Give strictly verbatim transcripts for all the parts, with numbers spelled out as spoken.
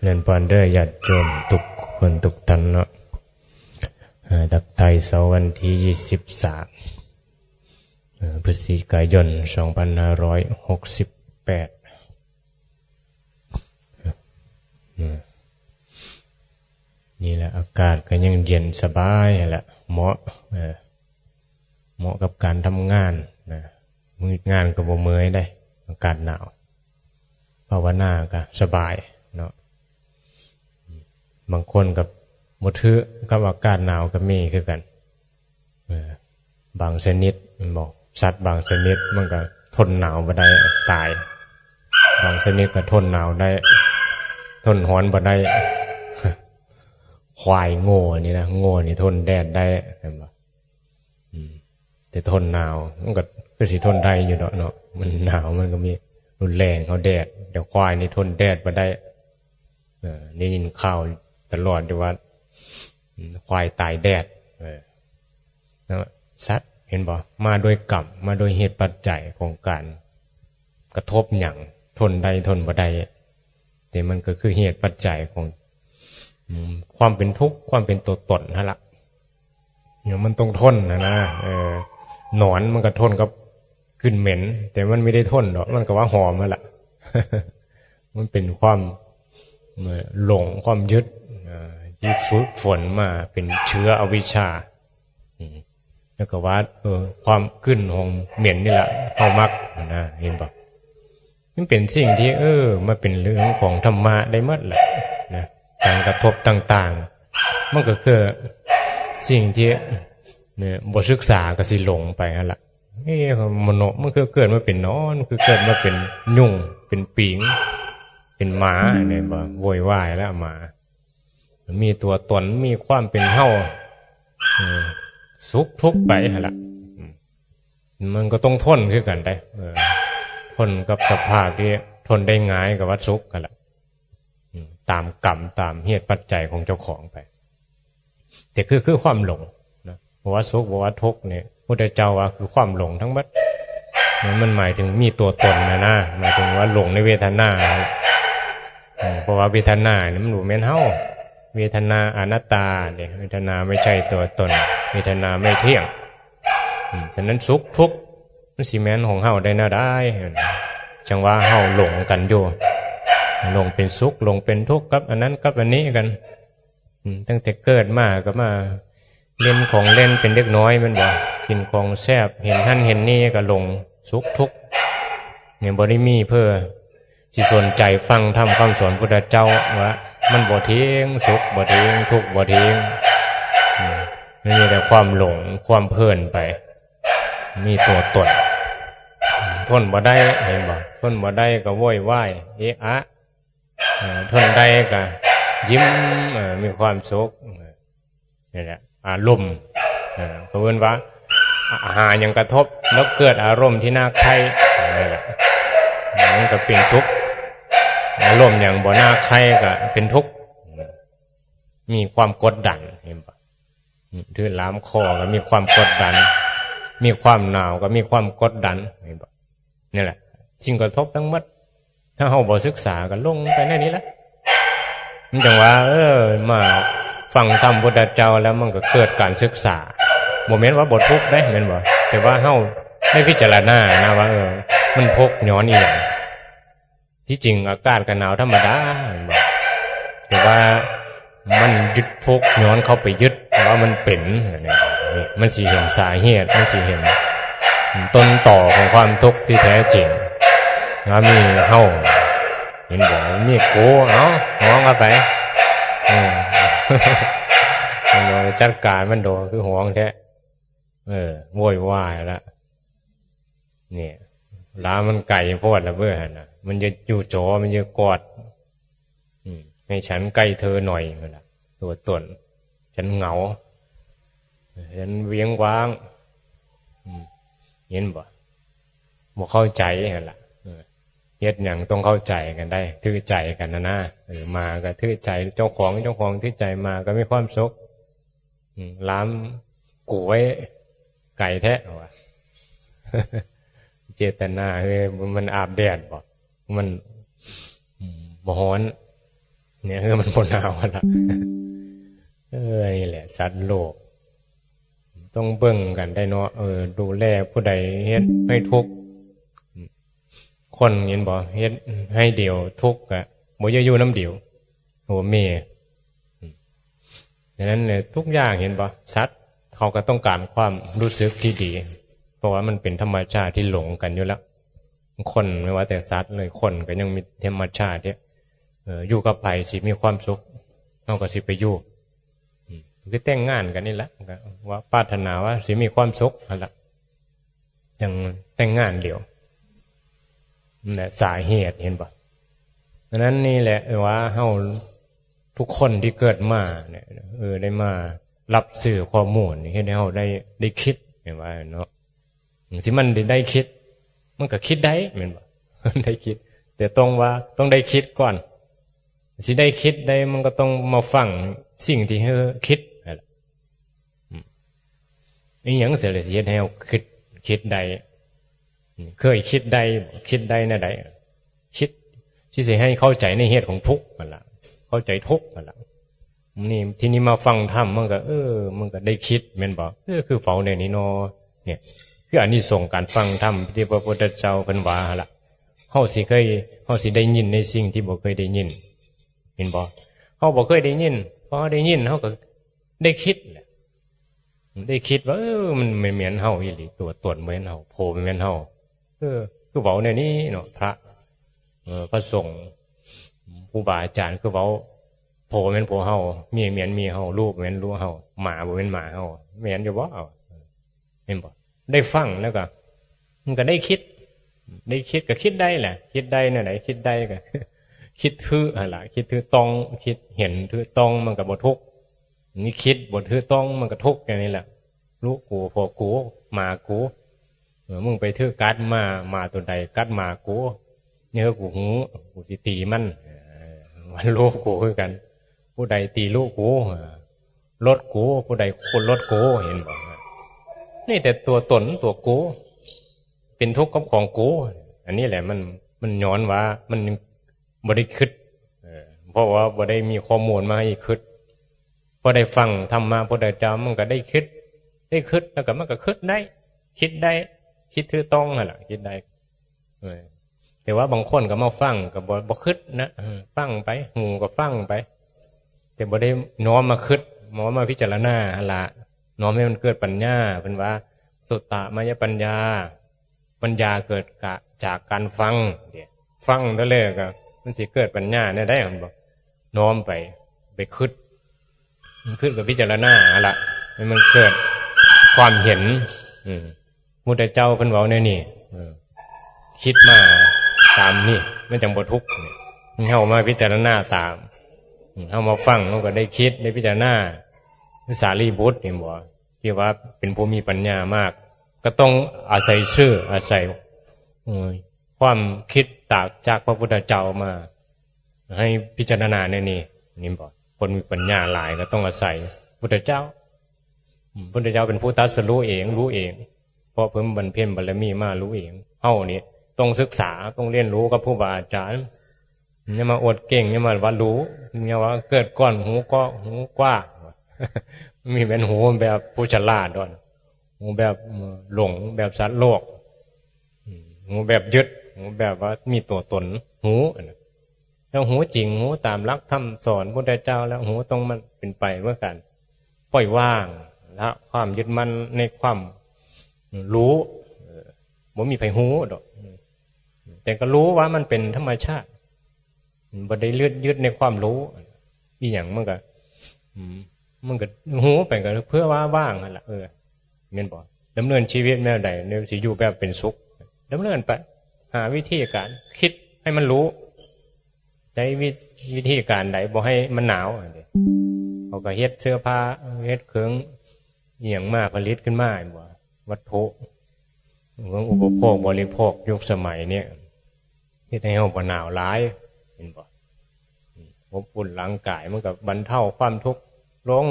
เจริญพรเด้อญาติโยมทุกคนทุกท่านเนาะ เอ่อ ตักไตรเสาร์วันที่ยี่สิบสาม เอ่อ พฤศจิกายน สองพันห้าร้อยหกสิบแปด เอ่อ นี่แหละ อากาศก็ยังเย็นสบายแหละ เหมาะ เอ่อ เหมาะกับการทำงานนะ มืดงานก็บ่เมื่อยได้ อากาศหนาว ภาวนาก็สบายเนาะ บางคนก็บ่ถือกับอากาศหนาวก็มีคือกัน เออ บางชนิด มันบอก สัตว์บางชนิดมันก็ทนหนาวบ่ได้ ตาย บางชนิดก็ทนหนาวได้ ทนร้อนบ่ได้ ควาย โง่นี่นะ โง่นี่ทนแดดได้ เห็นบ่ อืม แต่ทนหนาว มันก็คือสิทนได้อยู่ดอกเนาะ มันหนาวมันก็มีรุนแรง เฮาแดด แต่ควายนี่ทนแดดบ่ได้ เออ ได้ยินข่าวตลอดอยู่ว่า อืม ควายตายแดด เออ แล้วสัตว์ เห็นบ่ มาโดยกรรม มาโดยเหตุปัจจัยของการกระทบหยัง ทนได้ทนบ่ได้ แต่มันก็คือเหตุปัจจัยของ อืม ความเป็นทุกข์ ความเป็นตัวตนนั่นละ เนี่ยมันต้องทนนะนะ เออ หนอนมันก็ทนกับกลิ่นเหม็น แต่มันไม่ได้ทนดอก มันก็ว่าหอมนั่นแหละ มันเป็นความ เอ่อ หลง ความยึด เอ่อ ที่ฝึกฝนมาเป็นเชื้ออวิชชา อืม แล้วก็ว่า เออ ความกลิ่นของเหม็นนี่แหละ เฮามักนะ เห็นบ่ มันเป็นสิ่งที่ เออ มันเป็นเรื่องของธรรมะได้หมดแหละนะ การกระทบต่างๆ มันก็คือสิ่งที่ เนี่ย บ่ศึกษาก็สิหลงไปหั่นล่ะ เอ๊ะ มนุษย์มันคือเกิดมาเป็นหนอน คือเกิดมาเป็นยุง เป็นปิง เป็นหมาเนี่ยบ่ โวยวายแล้วหมา มันมีตัวตน มีความเป็นเฮา เออ สุขทุกข์ไปหั่นล่ะ อืม มันก็ต้องทนคือกันได้ เออ ทนกับสภาพที่ทนได้ง่ายก็ว่าสุขหั่นล่ะ อืม ตามกรรม ตามเหตุปัจจัยของเจ้าของไป แต่คือ คือความหลงนะ บ่ว่าสุข บ่ว่าทุกข์เนี่ย พุทธเจ้าว่าคือความหลงทั้งหมด มัน มันหมายถึงมีตัวตนนะนะ หมายถึงว่าหลงในเวทนา อืม เพราะว่าเวทนาเนี่ยมันบ่แม่นเฮา เวทนาอนัตตาเนี่ย เวทนาไม่ใช่ตัวตน เวทนาไม่เที่ยง อืม ฉะนั้นสุขทุกข์มันสิแม่นของเฮาได้แนวใด จังว่าเฮาหลงกันอยู่ หลงเป็นสุข หลงเป็นทุกข์กับอันนั้นกับอันนี้กัน อืม ตั้งแต่เกิดมาก็มาเล่นของเล่นเป็นเด็กน้อยแม่นบ่ กินของแซ่บ เห็นหั่นเห็นนี่ก็หลงสุขทุกข์ เนี่ยบ่ได้มีเพื่อสิสนใจฟังธรรมคำสอนพุทธเจ้าว่ามันบ่เที่ยง สุขบ่เที่ยง ทุกข์บ่เที่ยง อืม มันมีแต่ความหลง ความเพลินไป มีตัวตน ทนบ่ได้ เห็นบ่ ทนบ่ได้ก็โวยวาย เอะอะ เอ่อ ทนได้ก็ยิ้ม เอ่อ มีความสุข เอ่อ นี่แหละ อารมณ์ เอ่อ เขาเอิ้นว่า อาหารหยังกระทบ แล้วเกิดอารมณ์ที่น่าใคร่ นี่แหละ มันก็เป็นสุข อารมณ์หยังบ่น่าใคร่ก็เป็นทุกข์ มีความกดดัน เห็นปะ อืม ถือหลามคอก็มีความกดดัน มีความหนาวก็มีความกดดัน เห็นปะ นี่แหละ สิ่งกระทบทั้งหมด ถ้าเฮาบ่ศึกษาก็หลงไปในนี้แหละ มันจังว่า เออ มาฟังธรรมพุทธเจ้าแล้วมันก็เกิดการศึกษา บ่แม่นว่าบ่ทุกข์เด้ แม่นบ่ แต่ว่าเฮาได้พิจารณานะว่า เออ มันทุกข์ย้อนอีหยัง ที่จริงอากาศก็หนาวธรรมดา แม่นบ่ แต่ว่ามันยึดทุกข์ย้อนเข้าไปยึดว่ามันเป็น เนี่ย มันสิเห็นสาเหตุ มันสิเห็นต้นตอของความทุกข์ที่แท้จริง ว่ามีเฮา เห็นบ่ มีกู เอ้า ฮ้องเอาไป อืม เห็นบ่ จัดการมันโดด คือฮ้องแท้ เออ โวยวายละ เนี่ย หลามมันไกลโพดละเบ้อหั่นน่ะ มันจะอยู่จ๋อ มันจะกอด อืม ให้ฉันใกล้เธอหน่อยหั่นน่ะ ตัวตน ฉันเหงา ฉันเวียงว้าง อืม เห็นบ่ บ่เข้าใจหั่นล่ะ เออ เฮ็ดหยังต้องเข้าใจกันได้ ถือใจกันนะนะ เออ หมาก็ถือใจเจ้าของ เจ้าของถือใจหมาก็มีความสุข อืม หลามกูไว้ไกลแท้ว่ะ เจตนา เฮ้ย มันอาบแดดบ่ มัน อืม บ่ฮ้อน เนี่ยคือมันบ่หนาวหั่นล่ะ เออ นี่แหละ สัตว์โลก ต้องเบิ่งกันได้เนาะ เออ ดูแลผู้ใดเฮ็ดให้ทุกข์ คนเห็นบ่ เฮ็ดให้เดียวทุกข์กะบ่อยากอยู่นำเดียว โอ้แม่ ดังนั้นเนี่ย ทุกอย่างเห็นบ่ สัตว์เขาก็ต้องการความรู้สึกที่ดี เพราะว่ามันเป็นธรรมชาติที่หลงกันอยู่แล้ว คนไม่ว่าแต่สัตว์เลย คนก็ยังมีธรรมชาติที่ เออ อยู่กับไผสิมีความสุข เฮาก็สิไปอยู่ อืม คือแต่งงานกันนี่แหละ ก็ว่าปรารถนาว่าสิมีความสุขหั่นล่ะ จั่งแต่งงานเดียว นั่นแหละสาเหตุ เห็นบ่ ดังนั้นนี่แหละว่าเฮาทุกคนที่เกิดมาเนี่ย เออ ได้มารับสื่อข้อมูลนี่ เฮ็ดให้เฮาได้ ได้คิด เห็นว่าเนาะ สิมันได้ ได้คิด มันก็คิดได้ แม่นบ่ ได้คิด แต่ต้องว่าต้องได้คิดก่อน สิได้คิดได้ มันก็ต้องมาฟังสิ่งที่เฮาคิดนั่นแหละ อืม อีหยังเสียเลยสิเฮ็ดให้เฮาคิด คิดได้ อืม เคยคิดได้ คิดได้แนวใด คิดที่สิให้เข้าใจในเหตุของทุกข์นั่นล่ะ เข้าใจทุกข์นั่นล่ะ นี่ ทีนี้มาฟังธรรมมันก็ เออ มันก็ได้คิด แม่นบ่ เออ คือเว้าแนวนี้เนาะ เนี่ย คืออานิสงส์การฟังธรรมที่พระพุทธเจ้าเพิ่นว่าหั่นล่ะ เฮาสิเคย เฮาสิได้ยินในสิ่งที่บ่เคยได้ยิน เห็นบ่ เฮาบ่เคยได้ยิน พอเฮาได้ยิน เฮาก็ได้คิดแหละ ได้คิดว่า เออ มัน มันแม่นเฮาอีหลี ตัวตนแม่นเฮา โพแม่นเฮา เออ คือเว้าแนวนี้เนาะ พระ เออ พระสงฆ์ ครูบาอาจารย์คือเว้า โพแม่นโพเฮา เมียแม่นเมียเฮา ลูกแม่นลูกเฮา หมาบ่แม่นหมาเฮา แม่นอยู่บ่ แม่นบ่ ได้ฟังแล้วก็ มันก็ได้คิด ได้คิดก็คิดได้แหละ คิดได้แนวใด คิดได้ก็ คิดถือหั่นล่ะ คิดถือต้อง คิดเห็นถือต้อง มันก็บ่ทุกข์ นี่คิดบ่ถือต้อง มันก็ทุกข์อย่างนี้แหละ ลูกกู พ่อกู หมากู เออ มึงไปถือกัดหมา หมาตัวใดกัดหมากู เนี่ยกูฮู้ กูสิตีมัน เออ มันลูกกูคือกัน ผู้ใดตีลูกกู เออ รถกู ผู้ใดขูดรถกู เห็นบ่ นี่แต่ตัวตนตัวกู เป็นทุกข์กับของกู อันนี้แหละมัน มันย้อนว่ามันบ่ได้คิด เออ เพราะว่าบ่ได้มีข้อมูลมาให้คิด พอได้ฟังธรรมะพุทธเจ้ามันก็ได้คิด ได้คิดแล้วก็มันก็คิดได้ คิดได้ คิดถือต้องหั่นล่ะ คิดได้ เออ แต่ว่าบางคนก็มาฟังก็บ่ บ่คิดนะ เออ ฟังไป หูก็ฟังไป แต่บ่ได้น้อมมาคิด น้อมมาพิจารณาหั่นล่ะ น้อมให้มันเกิดปัญญา เพิ่นว่า สุตตมยปัญญา ปัญญาเกิดกะ จากการฟัง เด้ ฟังเท่าแลก็มันสิเกิดปัญญาแนวใด หั่นบ่ น้อมไป ไปคิด คิดกับพิจารณาหั่นล่ะ ให้มันเกิดความเห็น อืม พุทธเจ้าเพิ่นเว้าแนวนี้ เออ คิดมาตามนี่ มันจั่งบ่ทุกข์ เฮามาพิจารณาตาม อืม เฮามาฟัง เฮาก็ได้คิด ได้พิจารณา สารีบุตรเห็นบ่ ที่ว่าเป็นผู้มีปัญญามาก ก็ต้องอาศัยชื่อ อาศัย เออ ความคิดตากจากพระพุทธเจ้ามา ให้พิจารณาแนวนี้ นี่บ่ คนมีปัญญาหลายก็ต้องอาศัยพุทธเจ้า อืม พุทธเจ้าเป็นผู้ตรัสรู้เอง รู้เอง เพราะเพิ่นบำเพ็ญบารมีมารู้เอง เฮานี่ต้องศึกษา ต้องเรียนรู้กับครูบาอาจารย์ อย่ามาอวดเก่ง อย่ามาว่ารู้ อย่าว่าเกิดก่อนหูก็ หูกว้าง มีเป็นหูแบบผู้ฉลาดดอน หูแบบหลง แบบสัตว์โลก อืม หูแบบยึด หูแบบว่ามีตัวตน หูอันนั้น แล้วหูจริง หูตามหลักธรรมสอนพุทธเจ้า แล้วหูต้องมันเป็นไปเพื่อการปล่อยวาง ละความยึดมั่นในความรู้ เออ บ่มีไผฮู้ดอก แต่ก็รู้ว่ามันเป็นธรรมชาติ บ่ได้ยึด ยึดในความรู้ อีหยังมันก็ อืม มันก็ฮู้ไปก็เพื่อว่าว่างหั่นล่ะ เออ แม่นบ่ ดำเนินชีวิตแนวใด แนวสิอยู่แบบเป็นสุข ดำเนินไป หาวิธีการคิดให้มันรู้ ใช้วิ วิธีการใดบ่ให้มันหนาว อันนี้ เขาก็เฮ็ดเสื้อผ้า เฮ็ดเครื่อง อีหยังมาผลิตขึ้นมา แม่นบ่ วัตถุ เครื่องอุปโภคบริโภคยุคสมัยเนี่ย เฮ็ดให้เฮาบ่หนาวหลาย เห็นบ่ อบอุ่นร่างกาย มันก็บรรเทาความทุกข์ลง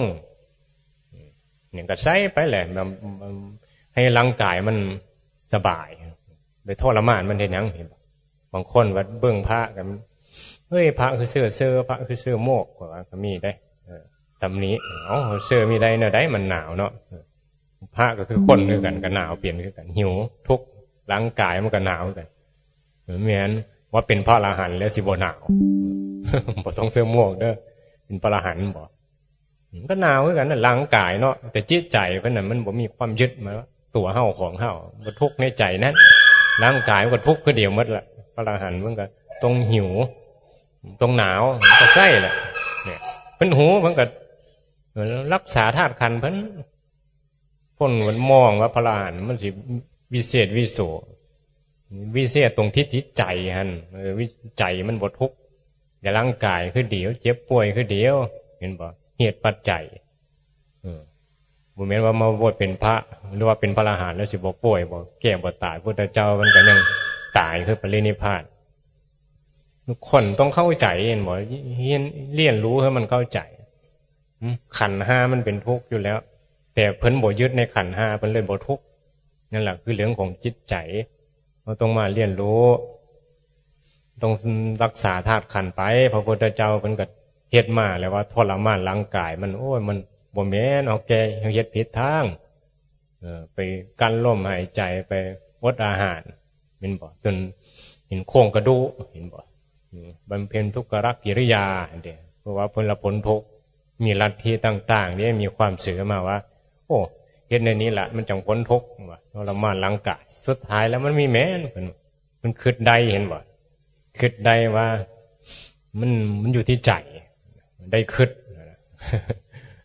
เนี่ยก็ใส่ไปแหละ แบบ ให้ร่างกายมันสบาย ไปทรมานมันเฮ็ดหยัง เห็นบ่ บางคนว่าเบิ่งพระกัน เฮ้ย พระคือเซอเซอ พระคือเซอโมก ว่าก็มีได้ เออ ตำหนิ เอ้า เซอมีได้แนวใด มันหนาวเนาะ เออ พระก็คือคนคือกัน ก็หนาวเปลี่ยนคือกัน หิว ทุกข์ ร่างกายมันก็หนาวคือกัน เออ แม่น ว่าเป็นพระอรหันต์แล้วสิบ่หนาว บ่ต้องเซอโมกเด้อ เป็นพระอรหันต์บ่ มันก็หนาวคือกันนะ ร่างกายเนาะ แต่จิตใจเพิ่นน่ะ มันบ่มีความยึดมาว่าตัวเฮาของเฮา บ่ทุกข์ในใจนั้น ร่างกายมันก็ทุกข์คือเดียวหมดละ พระอรหันต์มันก็ต้องหิว ต้องหนาว มันก็ใช่แหละ เนี่ย เพิ่นหู เพิ่นก็ เออ รักษาธาตุขันธ์เพิ่น คนมันมองว่าพระอรหันต์มันสิวิเศษวิโส วิเศษตรงที่จิตใจหั่น เออ วิ ใจมันบ่ทุกข์ แต่ร่างกายคือเดียว เจ็บป่วยคือเดียว เห็นบ่ เหตุปัจจัย เออ บ่แม่นว่ามาบวชเป็นพระ หรือว่าเป็นพระอรหันต์แล้วสิบ่ป่วย บ่แก่ บ่ตาย พุทธเจ้ามันก็ยังตายคือปรินิพพาน ทุกคนต้องเข้าใจ เห็นบ่ เรียน เรียนรู้ให้มันเข้าใจ อืม ขันธ์ห้ามันเป็นทุกข์อยู่แล้ว แต่เพิ่นบ่ยึดในขันธ์ห้า เพิ่นเลยบ่ทุกข์ นั่นแหละคือเรื่องของจิตใจ เราต้องมาเรียนรู้ ต้องรักษาธาตุขันธ์ไป พระพุทธเจ้าเพิ่นก็เฮ็ดมาแล้วว่าทรมานร่างกายมัน โอ้ย มันบ่แม่น เอาแก่ เฮ็ดผิดทาง เออ ไปกั้นลมหายใจ ไปอดอาหาร เห็นบ่ จนเห็นโครงกระดูก เห็นบ่ อืม บำเพ็ญทุกขกิริยาเด้ เพราะว่าเพิ่นละพ้นทุกข์ มีลัทธิต่างๆ เนี่ย มีความเชื่อมาว่า โอ้ เฮ็ดในนี้ละ มันจังพ้นทุกข์ ว่าทรมานร่างกาย สุดท้ายแล้วมันมีแม่น เพิ่น มันคิดได้ เห็นบ่ คิดได้ว่า มัน มันอยู่ที่ใจ ได้คิด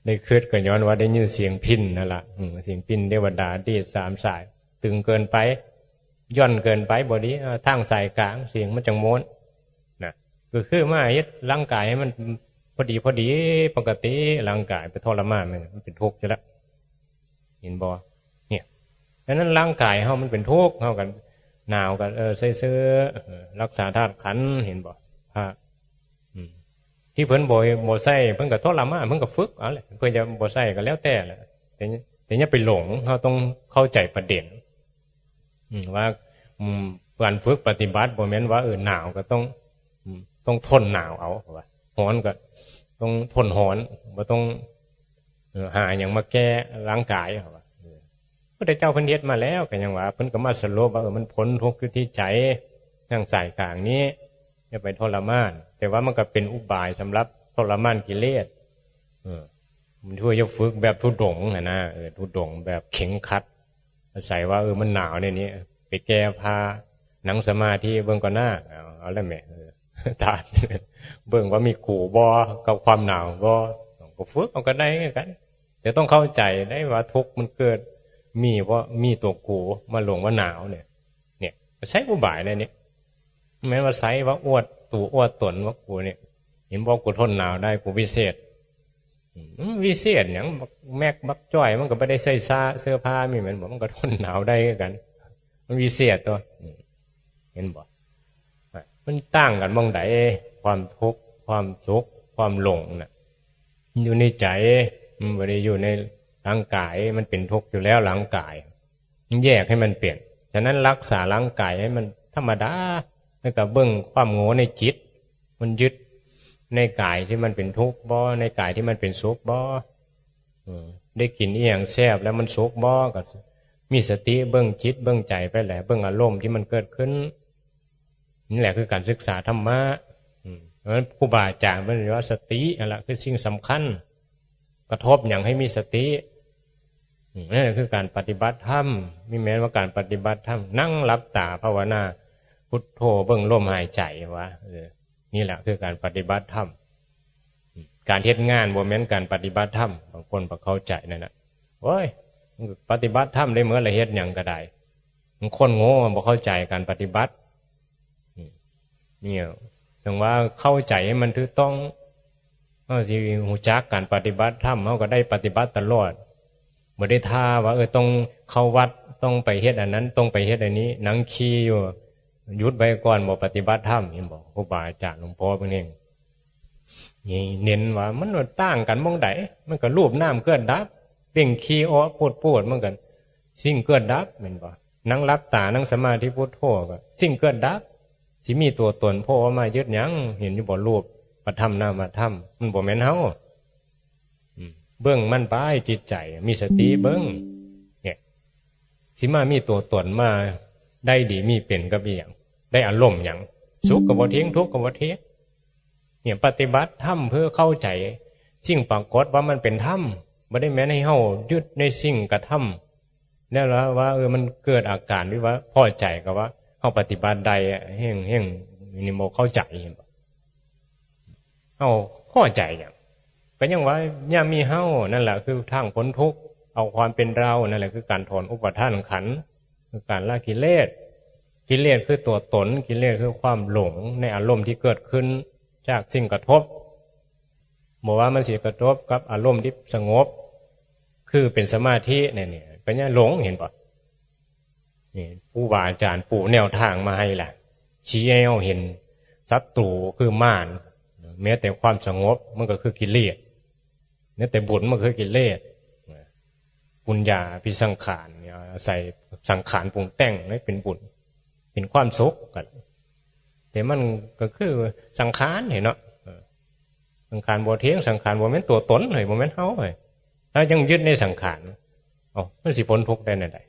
ได้คิดก็ย้อนว่าได้ยินเสียงพิณนั่นล่ะ อืม เสียงพิณเทวดาดีดสามสาย ตึงเกินไป หย่อนเกินไปบ่ดี เอาทางสายกลาง เสียงมันจังม้วน นะ ก็คือมาเฮ็ดร่างกายให้มันพอดีพอดี ปกติ ร่างกายไปทรมานมัน มันเป็นทุกข์อยู่แล้ว เห็นบ่ เนี่ย ดังนั้นร่างกายเฮามันเป็นทุกข์ เฮาก็หนาวก็ เออ ใส่เสื้อ เออ รักษาธาตุขันธ์ เห็นบ่ พระ อืม ที่เพิ่นบ่ บ่ใส่ เพิ่นก็ทรมาน เพิ่นก็ฝึกเอาแหละ เพิ่นจะบ่ใส่ก็แล้วแต่แหละ แต่ แต่อย่าไปหลง เฮาต้องเข้าใจประเด็น อืม ว่า อืม การฝึกปฏิบัติบ่แม่นว่า เออ หนาวก็ต้อง อืม ต้องทนหนาวเอา ว่า ร้อนก็ต้องทนร้อน บ่ต้อง เออ หาหยังมาแก้ร่างกาย ว่า เออ พระพุทธเจ้าเพิ่นเฮ็ดมาแล้ว ก็ยังว่า เพิ่นก็มาสรุปว่า เออ มันพ้นทุกข์อยู่ที่ใจ ทางสายกลางนี้ อย่าไปทรมาน แต่ว่ามันก็เป็นอุบายสำหรับทรมานกิเลส เออ มันเพื่อจะฝึกแบบธุดงค์หั้นนะ เออ ธุดงค์แบบเคร่งครัด อาศัยว่า เออ มันหนาวเนี่ยนี่ ไปแก้ผ้า นั่งสมาธิเบิ่งก่อนนะ เอา เอาแล้วแหม เออ ธาตุ เบิ่งว่ามีกูบ่ กับความหนาวบ่ ก็ฝึกเอาก็ได้คือกัน แต่ต้องเข้าใจได้ว่าทุกข์มันเกิด มีเพราะมีตัวกูมาหลงว่าหนาวเนี่ย เนี่ย ใช้อุบายได้เนี่ย แม้ว่าใช้ว่าอวดตัวอวดตนว่ากูเนี่ย เห็นบอกกูทนหนาวได้ กูวิเศษ อืม วิเศษหยัง บักแม็กบักจ้อย มันก็บ่ได้ใส่ซา เสื้อผ้ามีแม่นบ่ มันก็ทนหนาวได้คือกัน มันวิเศษตัว อืม เห็นบ่ อ่ะ มันต่างกันหม่องใด ความทุกข์ ความสุข ความหลงน่ะ อยู่ในใจ มันบ่ได้อยู่ในร่างกาย มันเป็นทุกข์อยู่แล้วร่างกาย มันแยกให้มันเป็น ฉะนั้นรักษาร่างกายให้มันธรรมดา แล้วก็เบิ่งความโง่ในจิต มันยึดในกายที่มันเป็นทุกข์บ่ ในกายที่มันเป็นสุขบ่ อืม ได้กินอีหยังแซ่บแล้วมันสุขบ่ ก็มีสติเบิ่งจิตเบิ่งใจไปแหละ เบิ่งอารมณ์ที่มันเกิดขึ้น นี่แหละคือการศึกษาธรรมะ อืม เพราะฉะนั้นครูบาอาจารย์เพิ่นว่าสตินั่นแหละคือสิ่งสำคัญ กระทบหยังให้มีสติ อืม นั่นแหละคือการปฏิบัติธรรม มีแม้นว่าการปฏิบัติธรรม นั่งหลับตาภาวนา พุทโธเบิ่งลมหายใจว่า เออ นี่แหละคือการปฏิบัติธรรม อืม การเฮ็ดงานบ่แม่นการปฏิบัติธรรม บางคนบ่เข้าใจนั่นน่ะ โอ้ย มันก็ปฏิบัติธรรมได้เมื่อละ เฮ็ดหยังก็ได้ บางคนโง่บ่เข้าใจการปฏิบัติ อืม เนี่ย ถึงว่าเข้าใจให้มันถูกต้อง เฮาสิรู้จักการปฏิบัติธรรม เฮาก็ได้ปฏิบัติตลอด บ่ได้ท่าว่า เออ ต้องเข้าวัด ต้องไปเฮ็ดอันนั้น ต้องไปเฮ็ดอันนี้ นั่งคิดอยู่ หยุดไว้ก่อน บ่ปฏิบัติธรรม เห็นบ่ ครูบาอาจารย์หลวงพ่อเพิ่นเอง นี่เน้นว่ามันต่างกันหม่องใด มันก็รูปนามเกิดดับ เพ่งคิดอ้อปูดๆ มันก็สิ่งเกิดดับ แม่นบ่ นั่งหลับตา นั่งสมาธิพุทโธก็สิ่งเกิดดับ สิมีตัวตนโผล่ออกมายึดหยัง เห็นอยู่บ่ รูปธรรมนามธรรม มันบ่แม่นเฮา อืม เบิ่งมันไป จิตใจ มีสติเบิ่ง เนี่ย สิมามีตัวตนมาได้ดีมีเป็นกับอีหยัง ได้อารมณ์หยัง สุขก็บ่เที่ยง ทุกข์ก็บ่เที่ยง เนี่ย ปฏิบัติธรรมเพื่อเข้าใจสิ่งปรากฏว่ามันเป็นธรรม บ่ได้แม่นให้เฮายึดในสิ่งกระทำ แล้วว่า เออ มันเกิดอาการที่ว่าพอใจก็ว่าเฮาปฏิบัติได้อะ แฮ่ง แฮ่ง นี่บ่เข้าใจ เห็นบ่ เฮาพอใจหยัง ก็ยังว่า ยามมีเฮา นั่นแหละคือทางพ้นทุกข์ เอาความเป็นเรา นั่นแหละคือการถอนอุปาทานขันธ์ คือการละกิเลส กิเลสคือตัวตน กิเลสคือความหลงในอารมณ์ที่เกิดขึ้นจากสิ่งกระทบ บ่ว่ามันสิกระทบกับอารมณ์ที่สงบ คือเป็นสมาธิเนี่ย เนี่ย ก็ยังหลง เห็นบ่ นี่ ครูบาอาจารย์ปูแนวทางมาให้ล่ะ ชี้ให้เฮาเห็นศัตรูคือมาร แม้แต่ความสงบมันก็คือกิเลส แม้แต่บุญมันก็คือกิเลส ปุญญาภิสังขารเนี่ย อาศัยสังขารปรุงแต่งให้เป็นบุญ เป็นความสุขกัน แต่มันก็คือสังขารนี่เนาะ เออ สังขารบ่เที่ยง สังขารบ่แม่นตัวตนเลย บ่แม่นเฮาเลย ถ้ายังยึดในสังขาร เอ้า มันสิพ้นทุกข์ได้แนวใด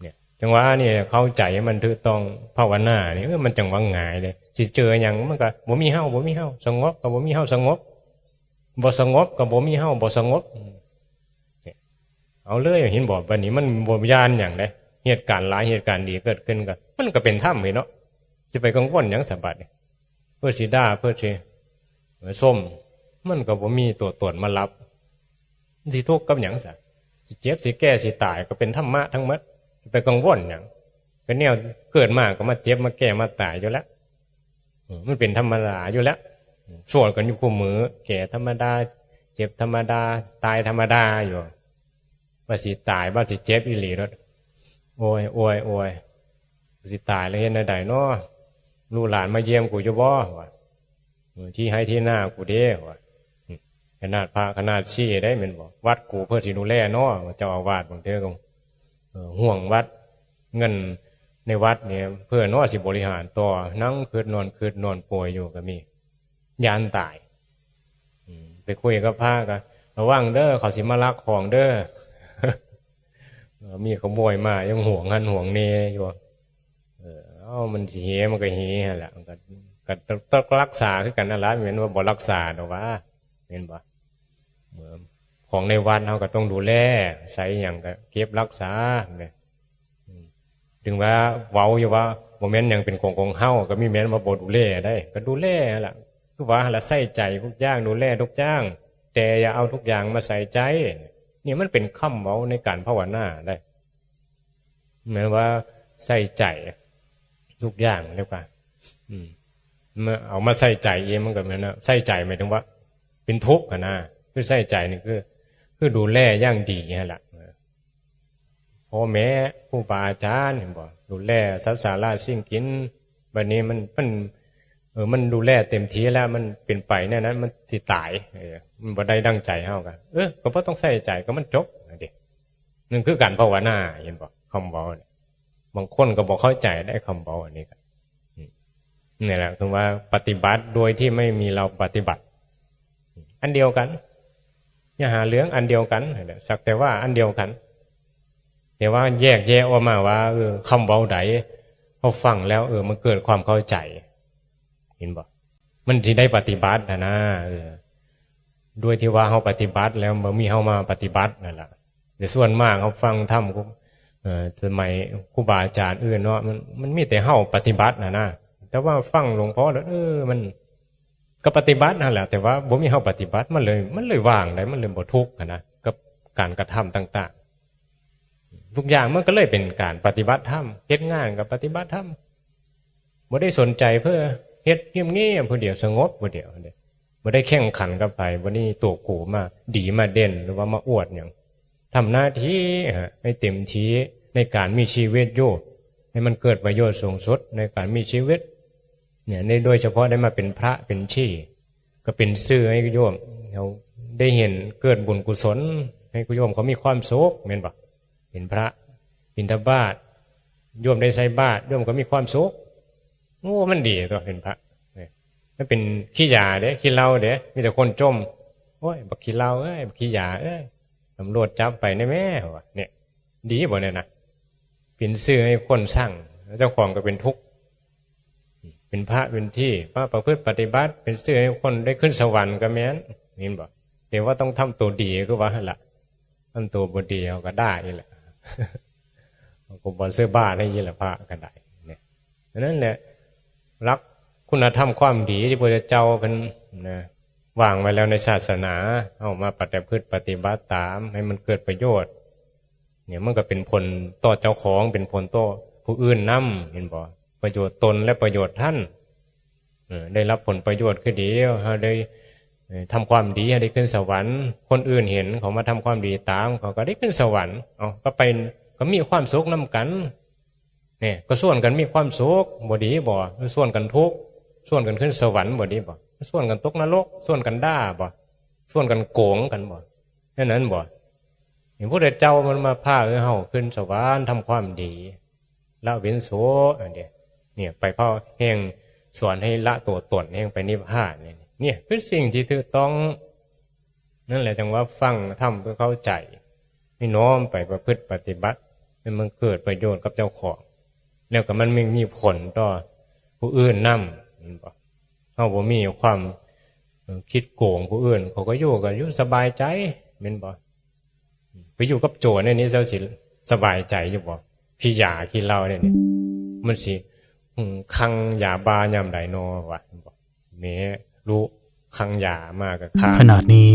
เนี่ย จังหวะนี่เข้าใจมันถูกต้อง ภาวนานี่ เออ มันจังหวะง่ายเลย สิเจอหยังมันก็บ่มีเฮา บ่มีเฮา สงบก็บ่มีเฮา สงบ บ่สงบก็บ่มีเฮา บ่สงบ เนี่ย เอาเลย เห็นบ่ บัดนี้มันบ่ย่านหยังเด้ เหตุการณ์ร้าย เหตุการณ์ดีเกิดขึ้นก็ มันก็เป็นธรรมเด้เนาะ สิไปกังวลหยังซะบัดนี้ เพิ่นสิด่า เพิ่นสิ เอ่อ ชม มันก็บ่มีตัวตนมารับ สิทุกข์กับหยังซะ สิเจ็บ สิแก่ สิตาย ก็เป็นธรรมะทั้งหมด ไปกังวลหยัง เป็นแนวเกิดมาก็มาเจ็บ มาแก่ มาตายอยู่แล้ว อืม มันเป็นธรรมดาอยู่แล้ว อืม ชั่วกันอยู่คู่มื้อ แก่ธรรมดา เจ็บธรรมดา ตายธรรมดาอยู่ ว่าสิตาย ว่าสิเจ็บอีหลีโลด โอ้ย โอ้ย โอ้ย สิตายแล้วเฮ็ดแนวใดน้อ ลูกหลานมาเยี่ยมกูอยู่บ่ ว่า เออ ที่ไฮ่ที่นากูเด้ ว่า อืม ขนาดพระขนาดชีได้แม่นบ่ วัดกูเพิ่นสิดูแลน้อ เจ้าอาวาสบางเทื่อก็ เออ ห่วงวัด เงินในวัดเนี่ย เพิ่นน้อสิบริหารต่อ นั่งคิดนอนคิดนอนป่วยอยู่ก็มี ย้านตาย อืม ไปคุยกับพระก็ "ระวังเด้อ เขาสิมาลักของเด้อ" เออ มีขโมยมา ยังห่วงหั่นห่วงนี่อยู่ เออ เอ้า มันสิเฮ มันก็เฮหั่นล่ะ มันก็ ก็ต้องรักษาคือกันนั่นล่ะ แม่นว่าบ่รักษาดอกว่า แม่นบ่ เออ ของในวัดเฮาก็ต้องดูแล ใส่หยังก็เก็บรักษาแม่น อืม ถึงว่าเว้าอยู่ว่าบ่แม่นหยังเป็นของของเฮา ก็มีแม่นว่าบ่ดูแลได้ ก็ดูแลหั่นล่ะ คือว่าหั่นล่ะ ใส่ใจทุกอย่าง ดูแลทุกอย่าง แต่อย่าเอาทุกอย่างมาใส่ใจ นี่มันเป็นคำเว้าในการภาวนาได้ แม่นว่าใส่ใจทุกอย่างเรียกว่า อืม เมื่อเอามาใส่ใจเองมันก็แม่นว่าใส่ใจหมายถึงว่า เป็นทุกข์หั่นนะ คือใส่ใจนี่คือ คือดูแลอย่างดีหั่นล่ะ พ่อแม่ครูบาอาจารย์ เห็นบ่ ดูแลสัตว์สาราสิ่งกิน บัดนี้มัน มัน เออ มันดูแลเต็มที่แล้ว มันเป็นไปแนวนั้น มันสิตาย เออ มันบ่ได้ดังใจเฮาก็ เออ ก็บ่ต้องใส่ใจ ก็มันจบนั่นเด้ นั่นคือการภาวนา เห็นบ่ คำเว้าเนี่ย บางคนก็บ่เข้าใจได้คำเว้าอันนี้ก็ อืม นี่แหละ คือว่าปฏิบัติโดยที่ไม่มีเราปฏิบัติ อันเดียวกัน อย่าหาเรื่อง อันเดียวกัน สักแต่ว่าอันเดียวกัน แต่ว่าแยกแยะออกมาว่า เออ คำเว้าใด เฮาฟังแล้ว เออ มันเกิดความเข้าใจ เห็นบ่ มันสิได้ปฏิบัติหั่นนะ เออ โดยที่ว่าเฮาปฏิบัติแล้ว บ่มีเฮามาปฏิบัตินั่นล่ะ แต่ส่วนมากเฮาฟังธรรม เอ่อ สมัยครูบาอาจารย์อื่นเนาะ มัน มันมีแต่เฮาปฏิบัติหั่นนะ แต่ว่าฟังหลวงพ่อแล้ว เออ มัน ก็ปฏิบัติหั่นแหละ แต่ว่าบ่มีเฮาปฏิบัติ มันเลย มันเลยว่างได้ มันเลยบ่ทุกข์หั่นนะ กับการกระทำต่างๆ ทุกอย่างมันก็เลยเป็นการปฏิบัติธรรม เฮ็ดงานก็ปฏิบัติธรรม บ่ได้สนใจเพื่อเฮ็ดเงียบๆผู้เดียว สงบผู้เดียว บ่ได้แข่งขันกับไผ บ่ได้ตัวกูมาดีมาเด่น หรือว่ามาอวดหยัง ทำหน้าที่ ฮะ ให้เต็มที่ในการมีชีวิตอยู่ ให้มันเกิดประโยชน์สูงสุดในการมีชีวิต เนี่ย ใน โดยเฉพาะได้มาเป็นพระเป็นชี ก็เป็นสื่อให้โยมเขาได้เห็นเกิดบุญกุศล ให้โยมเขามีความสุข แม่นบ่ เห็นพระบิณฑบาต โยมได้ใส่บาตร โยมก็มีความสุข โอ้ มันดีตัวเป็นพระ เนี่ย มันเป็นขี้ยาเด้ ขี้เหล้าเด้ มีแต่คนชม โอ้ย บักขี้เหล้าเอ้ย บักขี้ยาเอ้ย ตำรวจจับไปแน่แม่วะ เนี่ย ดีบ่เนี่ยนะ เป็นชื่อให้คนชัง เจ้าของก็เป็นทุกข์ เป็นพระเป็นที่ พระประพฤติปฏิบัติ เป็นชื่อให้คนได้ขึ้นสวรรค์ก็แม่น เห็นบ่ แต่ว่าต้องทำตัวดี คือว่าหั่นละ ทำตัวบ่ดีเขาก็ด่าอีกแหละ เขาก็บ่เสื้อบ้านให้อีกแหละ พระก็ได้ เนี่ย ฉะนั้นแหละ หลักคุณธรรมความดีที่พระเจ้าเพิ่นนะ วางไว้แล้วในศาสนา เอามาประพฤติปฏิบัติตาม ให้มันเกิดประโยชน์ เนี่ย มันก็เป็นผลต่อเจ้าของ เป็นผลต่อผู้อื่นนำ เห็นบ่ ประโยชน์ตนและประโยชน์ท่าน เออ ได้รับผลประโยชน์คือดี เฮาได้ เอ่อ ทำความดี เฮาได้ขึ้นสวรรค์ คนอื่นเห็น เขามาทำความดีตาม เขาก็ได้ขึ้นสวรรค์ เอา ก็ไป ก็มีความสุขนำกัน เนี่ย ก็ชวนกันมีความสุข บ่ดีบ่ ชวนกันทุกข์ ชวนกันขึ้นสวรรค์ บ่ดีบ่ ชวนกันตกนรก ชวนกันด่าบ่ ชวนกันโกงกันบ่ แค่นั้นบ่ นี่พระพุทธเจ้ามันมาพาเฮาขึ้นสวรรค์ ทำความดี ละเว้นโส อันเดีย เนี่ย ไปพาแห่งสอนให้ละตัวตน แห่งไปนิพพาน เนี่ย เนี่ย คือสิ่งที่ถูกต้อง นั่นแหละ จังว่าฟังธรรมเพื่อเข้าใจ ให้น้อมไปประพฤติปฏิบัติ ให้มันเกิดประโยชน์กับเจ้าของ แล้วก็มันไม่มีผลต่อผู้อื่นนำ เห็นบ่ เฮาบ่มีความ เอ่อ คิดโกงผู้อื่น เขาก็อยู่ก็อยู่สบายใจ แม่นบ่ ไปอยู่กับโจรในนี้เจ้าสิสบายใจอยู่บ่ ขี้ยาขี้เหล้าเนี่ยนี่ มันสิ อืม คังยาบ้ายามใดนอวะ แม่รู้คังยามาก็ฆ่า ขณะนี้